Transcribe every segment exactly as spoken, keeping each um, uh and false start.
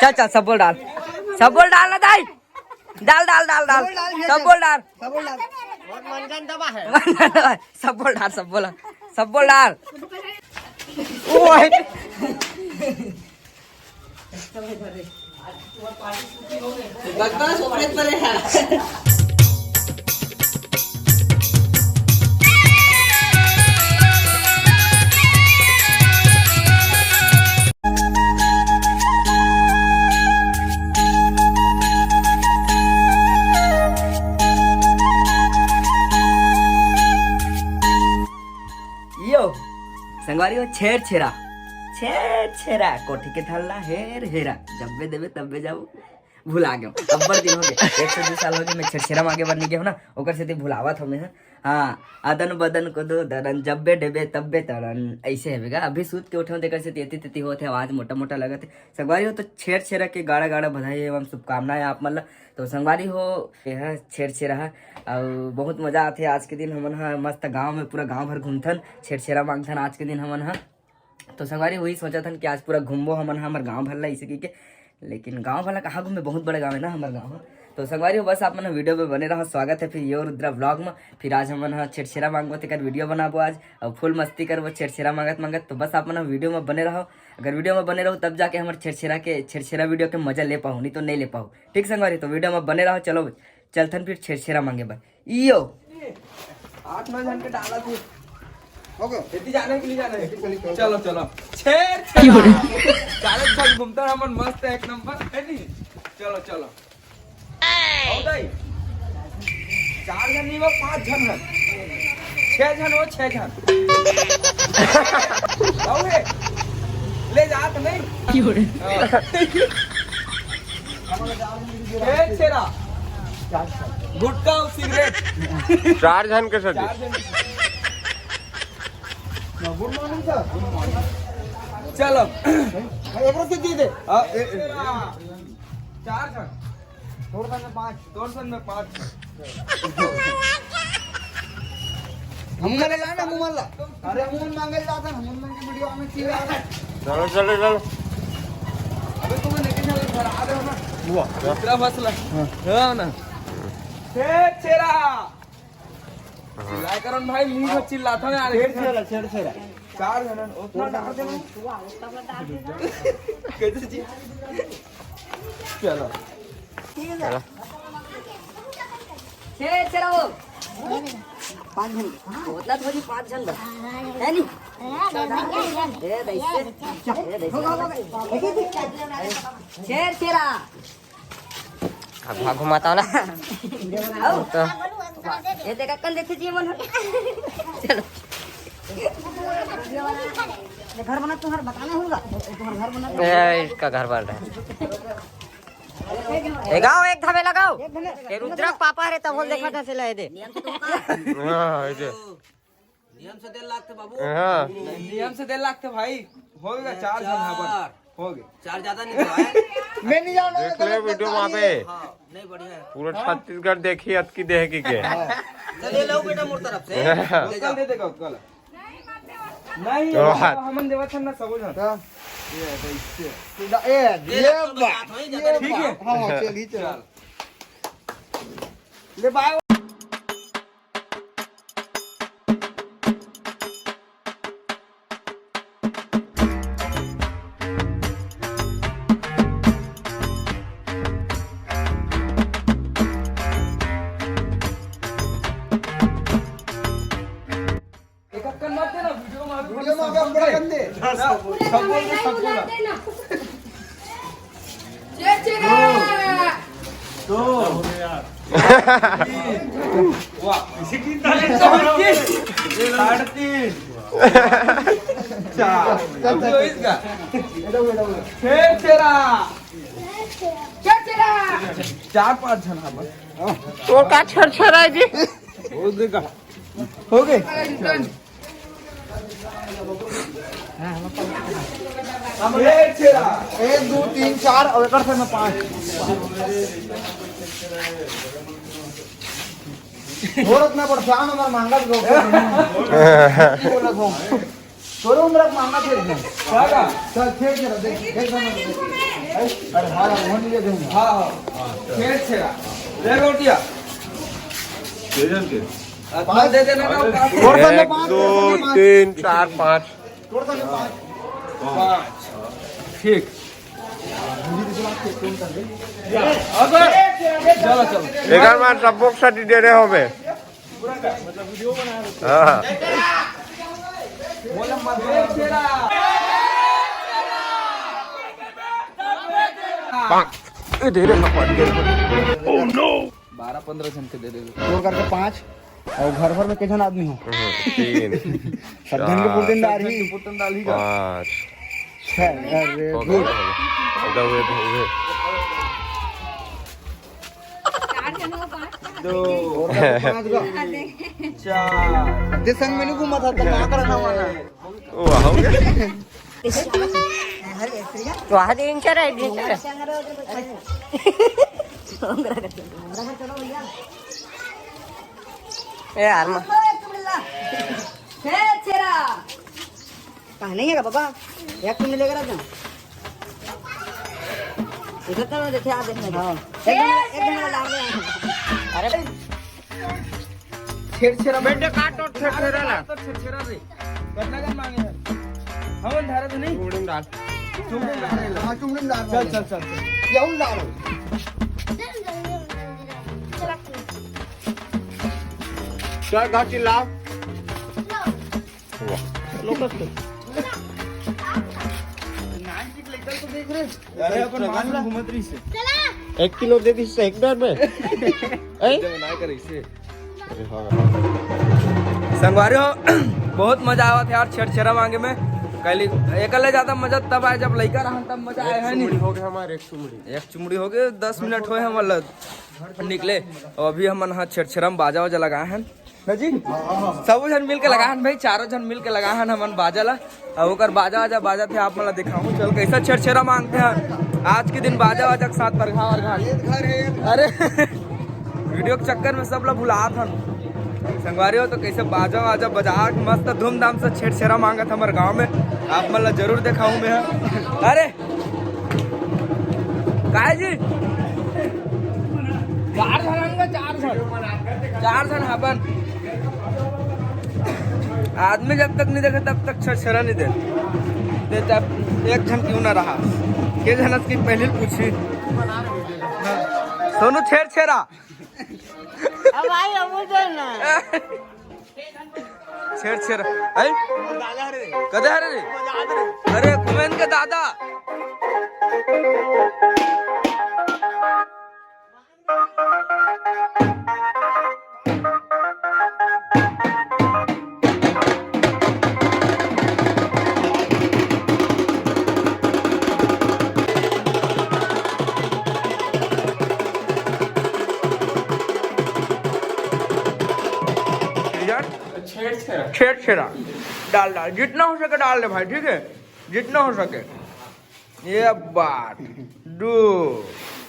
चल चल, सब बोल डाल, सब बोल डाल ना दाई, डाल डाल डाल डाल, सब बोल डाल, सब बोल डाल। सब बोल डाल। सब बोल डाल, सब बोल, सब बोल डाल। ओए। बकवास ऊपरे परे है। यो संगवारी हो, छेर छेरा, छेर छेरा, कोठी के थल्ला हेर हेरा, जब्बे देबे तब्बे जाबो। भुला गयो, अब्बड़ दिन हो गए, एक से दो साल हो गए, मैं छेरछेरा मांगे बर नहीं गया हूँ ना, ओकर सेती भुलावत हूँ मैं। हाँ, अदन बदन को दो दरन, जब्बे डेबे तब्बे तरन, ऐसे है बेगा। अभी सूत के उठे हूँ, तेकर सेती एती तेती होत है, आवाज मोटा मोटा लगत है। संगवारी हो, तो छेरछेरा के गाड़ा गाड़ा बधाई एवं शुभकामनाएं आप मन ला। तो संगवारी हो, ये है छेरछेरा है, और बहुत मजा आथे। आज के दिन हमन ह मस्त गांव में, पूरा गांव भर घूमथन, छेरछेरा मांगथन आज के दिन हमन ह। तो संगवारी, वही सोचत हन कि आज पूरा घूमबो हमन ह हमर गांव भर ला, इसे कहिके। लेकिन गांव भर ला कहाँ घूमे, बहुत बड़ा गांव है ना हमर गांव ह। तो संगवारी हो, बस आप मन ह वीडियो में बने रहो, स्वागत है फिर यो रुद्रा व्लॉग में। फिर आज हमन ह छेरछेरा मांगबो, तेकर वीडियो बनाबो आज, और फुल मस्ती करबो छेरछेरा मांगत मांगत। तो बस आप मन ह वीडियो में बने रहो, अगर वीडियो में बने रहो तब जाके हमर छेरछेरा के, छेरछेरा वीडियो के मजा ले पाहू, नहीं तो नहीं ले पाहू। ठीक संगवारी, तो वीडियो में बने रहो। चलो चलथन फिर छेरछेरा मांगे बर। इयो। आठ नौ जन के डाला तू। हो गयो। इतनी जाने के लिए जाना है। चलो, चलो। छेरछेरा। चारों छत घूमता है, मन मस्त है, एक नंबर, है नहीं? चलो, चलो। आओ दाई। चार जन नहीं, वो पांच जन है। छह जन हो, छह जन। आओ हे। ले जात नहीं। हाँ। छेरछेरा। गुटखा और सिगरेट। चार जन के सर जी। चार जन। गुड मॉर्निंग सर। चलो। एकरो से दे दे। हाँ, ए, ए। चार जन। तोर संग में पाँच। तोर संग में पाँच। हम करे ला ना मुमन ला। अरे मुमन मांगे ला था, मुमन मांगे वीडियो आने चाहिए। चलो, चलो, चलो। अबे तुम लेके चलो, घर आ रहे हो ना? हुआ। दूसरा फैसला। हाँ। हाँ ना। छेरछेरा। चिल्लाए करन भाई, मुंह से चिल्लाता ना यार। छेरछेरा, छेरछेरा। चार जन, उतना डाल देना। कैसे जी? चलो। ठीक है। छेरछेरा हो। पाँच जन। उतना थोड़ी, पाँच जन बस। है नी? ए, दैसे। ए, दैसे। छेरछेरा। अब वहाँ घुमाता हूँ ना। आओ। तो ये देखा, कल देखे जी मन। चलो। ये घर बना, तुम्हारा बताना होगा। तुम्हारा घर बना। ए, इसका घर बन रहा है। ए, गाओ, एक धबे लगाओ। ये रुद्रक पापा रे, तब बोल देखा था, से ले दे। हाँ, ये दे। नियम से दे लागथे बाबू। हाँ। नियम से दे लागथे भाई। हो गया, चार जन यहाँ पर। चार। हो गया। चार ज्यादा नहीं हुआ है। मैं नहीं जाऊँ ना, देख ले गलत वीडियो वहाँ पे। हाँ, नहीं, बढ़िया है। पूरा छत्तीसगढ़ देखी अतकी देह की के। हाँ। चलिए, लो बेटा, मोर तरफ से। हाँ। ले जाओ। कल दे देगा, कल। नहीं, तो वो हाथ। हमन देवत हन ना, सब जन। हाँ। ये है, तो इससे। सीधा, ए, ये ये तो बा-, बात होई, ये ज्यादा बा-, ठीक है। हाँ, चलिए, चल। चल। ले बाय। एक अक्कन मत देना, वीडियो में आगे वीडियो में आगे पूरा कर दे। सब बोल दे, सब बोल दे। छेरछेरा। दो। तीन। वाह, इसी की तारीफ तो होती है। साढ़े तीन। चार। अब तो इसका। छेरछेरा। छेरछेरा। चार पाँच जन हाँ बस। तो का छेरछेरा है जी? वो देखा। हो गए। एक छेरा। एक, दो, तीन, चार और एक से मैं पाँच। और इतना परेशान हमारा मांगा तो बोला था। तोरे उम्र मांगा छेर। चल, छेर छेरा, देख, देख, देख। अरे हाँ, वो नहीं दे देंगे। हाँ, हाँ। छेरछेरा। ले रोटियाँ। छह जन के। अपना दे देना ना, पाँच। एक, दो, तीन, चार, पाँच। पाँच। ठीक। अगर चलो, चलो। एक बार सबको साथ दे रहे हो बे। हाँ। बारह पन्द्रह जन के दे देबे। तोर करके पाँच। और घर भर में कितने आदमी हो? तीन। सब धन के पुरतन डाल ही। पुरतन डाल ही का? पाँच। छह। अरे हो गुड। गया, हो गया। उधर हुए, उधर हुए। चार जन हो, पाँच कहाँ? दो। और करके पाँच का। हाँ, देख। चार। जिस संग में नहीं घूमा था, तो ना करना वाला। वो हो गया। वहाँ दिन चढ़ा दिन चढ़ा। ए यार, मा- कहाँ नहीं है बाबा? एक तुमने लेकर आ जाओ। इधर तो देखे, आप देखना। हाँ। एक घंटा, एक घंटा लाओ। अरे छेरछेरा बेटे काट और छेरछेरा ला। तो छेरछेरा रे। कितना जन मांगे हैं? हमन धारे तो नहीं। चुमड़ी डाल। चुमड़ी डाल रे ला। हाँ, चुमड़ी डाल। चल, चल, चल, चल। ये हम डाल। चल, घाटी लाओ। नान की लेकर तो देख रहे। अरे अपन मार घूमत रही से। एक किलो दे दी एक बार में। ऐ? ना करे इसे। अरे हाँ। संगवारी हो, बहुत मजा आवत है यार छेरछेरा मांगे में। कहली एकले ज्यादा मजा तब आए जब लइका रहन तब मजा आए है नी। चुमड़ी हो गया हमारे, एक चुमड़ी। एक चुमड़ी हो गए, दस मिनट होए हैं मतलब निकले। और अभी हमन हा छेरछेरा में बाजा वाजा लगाए हैं ना जी। सब जन मिल के लगाए हैं भाई, चारों जन मिल के लगाए हैं हमन बाजा ला। और ओकर बाजा वाजा बाजा थे आप मन ला दिखाऊं। चल कैसा छेरछेरा मांगते हैं आज के दिन बाजा वाजा के साथ बरघा वरघा। अरे वीडियो के चक्कर में सब ला भुलात हन संगवारी हो। तो कैसे बाजा वाजा बजा के मस्त धूमधाम से छेरछेरा मांगत हमर गांव में, आप मन ला जरूर दिखाऊं मैं। अरे काय जी, चार झन हन गा, चार झन, चार झन हबन। आदमी जब तक नहीं देखे तब तक छेरछेरा नहीं दे। ते जब एक झन क्यों ना रहा, के झन की पहली पूछी। सोनू छेरछेरा। अब भाई, अब मुझे ना। छेरछेरा। ऐ? कदे हरे रे? अरे कुमेन के दादा। यार छेरछेरा डाल डाल, जितना हो सके डाल दे भाई, ठीक है, जितना हो सके। ये बात दू।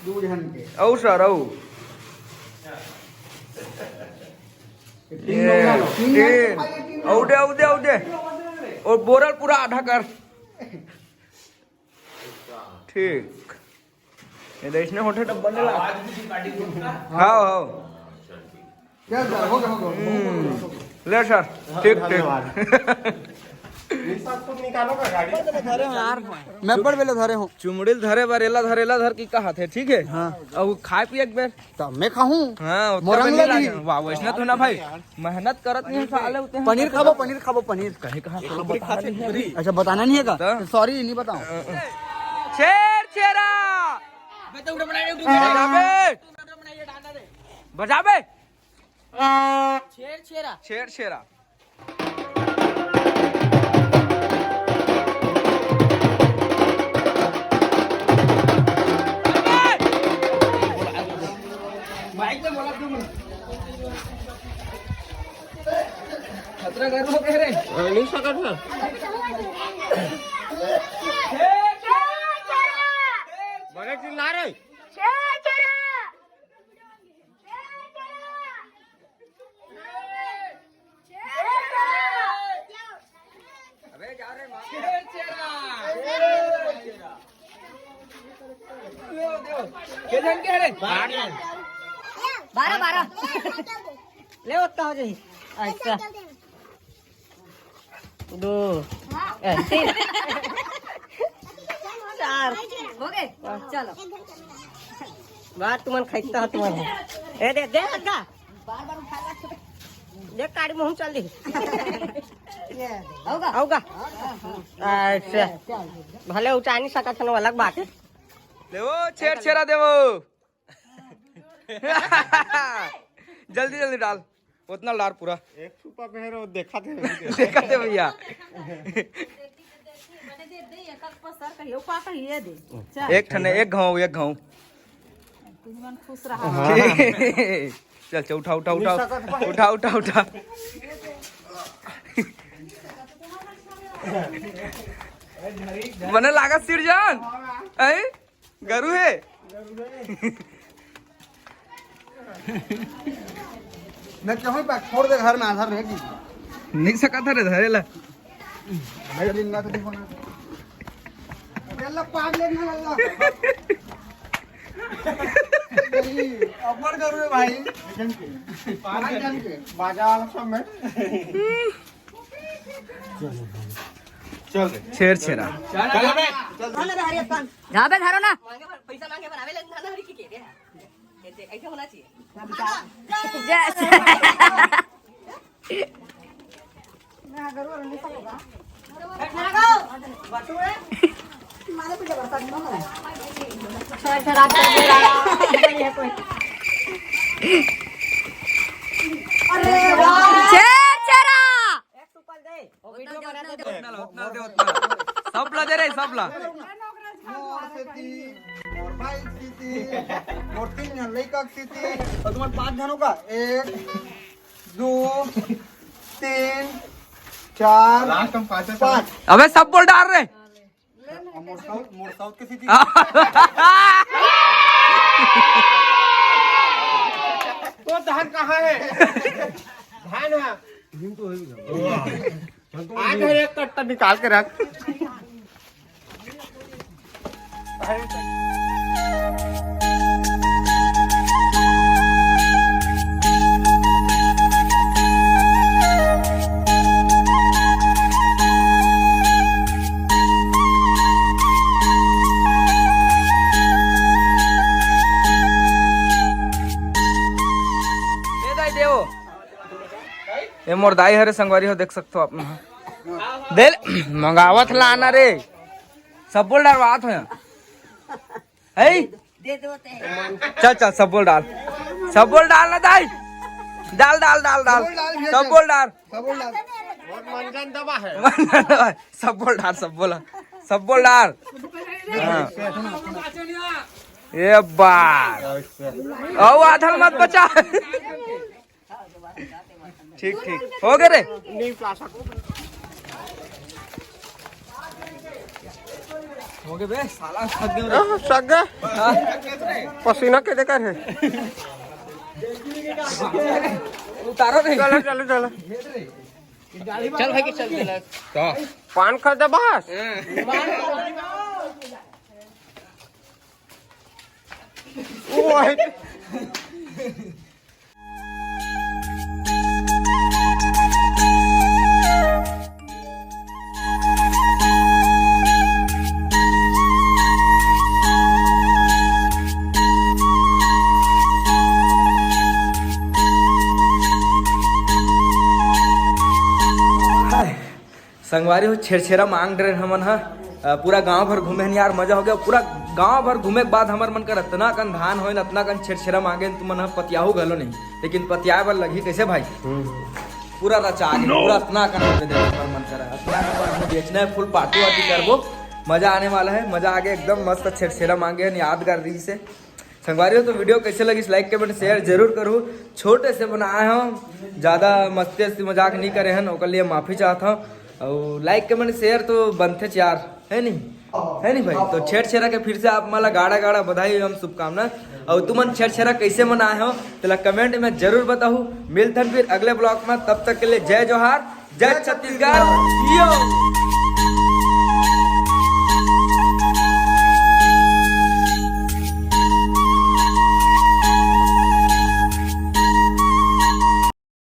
दू जन के। औ सर औ। ये तीन। औ दे, औ दे, औ दे। और बोरल पूरा आधा कर। ठीक। ये तो इसने होठे डब्बा ने ला। हाँ, हाँ। क्या सर, हो गया, हो गया। ले सर, ठीक, ठीक। मैं बड़ बेले धरे हूँ। चुमड़िल धरे बर एला धर, एला धर की कहा थे, ठीक है? हाँ। अब खाए पिए एक बेर। तो मैं खाऊं। हाँ, मोरंग उतना लगी। भी वाह, वैसने तो ना भाई, मेहनत करत नहीं साले उते हैं। पनीर खाबो, पनीर खाबो, पनीर। कहीं कहाँ से बता नहीं है। अच्छा, बताना नहीं है का? तो? सॉरी, नहीं बताऊं। छेरछेरा। बजाबे। बजाबे। छेरछेरा। माइक में बोला तुम। खतरा गर्म हो गया रे। नहीं सकता। बड़े चिल्ला रहे। अबे जा रे माँ। बारह, बारह। ले, ओतना हो जाही। अच्छा। दो। ए, तीन। चार। हो गए? चलो। बात तुमन खाइता हो, तुमन। ए, दे, दे, लगा। देख, काड़ी मुँह चल दी। आऊगा? आऊगा? अच्छा। भले उचानी सकत हन, अलग बात है। ले वो छेर छेरा देवो। जल्दी जल्दी डाल, उतना डाल पूरा। एक छुपा पे है रो, देखा थे। देखा थे भैया। एक ठने, एक घाव, एक घाव। तुमन खुश रहा। चल चल, उठा उठा उठा। उठा उठा उठा। बने लागत सिरजन। हैं? गरु है। मैं कहूँ, छोड़ दे घर में, आधार नहीं की। नहीं सकत है रे धरे ला। भाई, लिंगा तो नहीं होना। अरे अल्लाह, पाग लेना अल्लाह। अमर गरु है भाई। पाँच जन के। बाजा वाला सब में। चल रे। छेर छेरा। चल बे। जाबे धरो ना। मांगे पर, पैसा मांगे पर आवे लगना, हरी की के रे। ऐसे, ऐसे होना चाहिए। जय। अरे वाह। छेर छेरा। उतना दे, उतना दे। उतना दे, उतना। सब ला दे रे, सब ला। मोर सेती, मोर भाई सेती, मोर तीन जन लइका के सेती, और तुम्हारे पाँच जनों का, एक, दो, तीन, चार, लास्ट हम पाँच हैं। पाँच। अबे सब बोल डाल रे। और मोर साउथ, मोर साउथ के सेती। वो धान कहाँ है? धान है। आज हर एक कट्टा निकाल के रख। ए दाई देव, ए मोर दाई हरे संगवारी हो, देख सकथो आप मन ह। दे ले, मंगावत लाना रे। सब बोल डरवात हो यहाँ। है? दे दो ते। चल, चल, सब बोल डाल। सब बोल डाल ना दाई। डाल, डाल, डाल, डाल। सब बोल डाल भैया, सब चल। बोल डाल। सब बोल डाल। बहुत मंजन दबा है। सब बोल डाल, सब बोल। सब बोल डाल। हाँ। ये बार। ओ, आधा मत बचा। ठीक, ठीक। हो गए रे? नहीं, प्लास्टिक। हो गए बे, साला थक गए रे। आह, थक गए। हाँ। पसीना के देखा है। उतारो नहीं। चलो, चलो, चलो। चल भाई, के चल, चल। तो। पान खा दे बस। हाँ। ओ भाई। संगवारी हो, छेरछेरा मांग डरे हमन ह। अ, पूरा गांव भर घूमे हन यार, मजा हो गया। पूरा गांव भर घूमे के बाद हमर मन कर अतना कन धान होइन, अतना कन छेरछेरा मांगे हन, तुमन ह पतियाहू घलो नहीं, लेकिन पतियाए बर लगही कैसे भाई? हम्म। पूरा रचा के, पूरा अतना कन हो गया, हमर मन कर अतना कन बेचना है, फुल पार्टी वार्टी करबो, मजा आने वाला है, मजा आगे एकदम मस्त। छेरछेरा मांगे हन, यादगार रही से। संगवारी हो, तो वीडियो कैसे लगिस, लाइक, कमेंट, शेयर जरूर करू। छोटे से बनाए हो, ज्यादा मस्ती अस्ती मजाक नहीं करे हन, ओकर लिए माफी चाहत हूँ। और लाइक, कमेंट, शेयर तो बनथे यार, है नहीं? है नहीं भाई? तो छेरछेरा के फिर से आप मन ला गाड़ा गाड़ा बधाई एवं शुभकामना। और तुमन छेरछेरा कैसे मनाए हो, तेला कमेंट में जरूर बताहू। मिलथन फिर अगले ब्लॉग में, तब तक के लिए जय जोहार, जय छत्तीसगढ़। यो।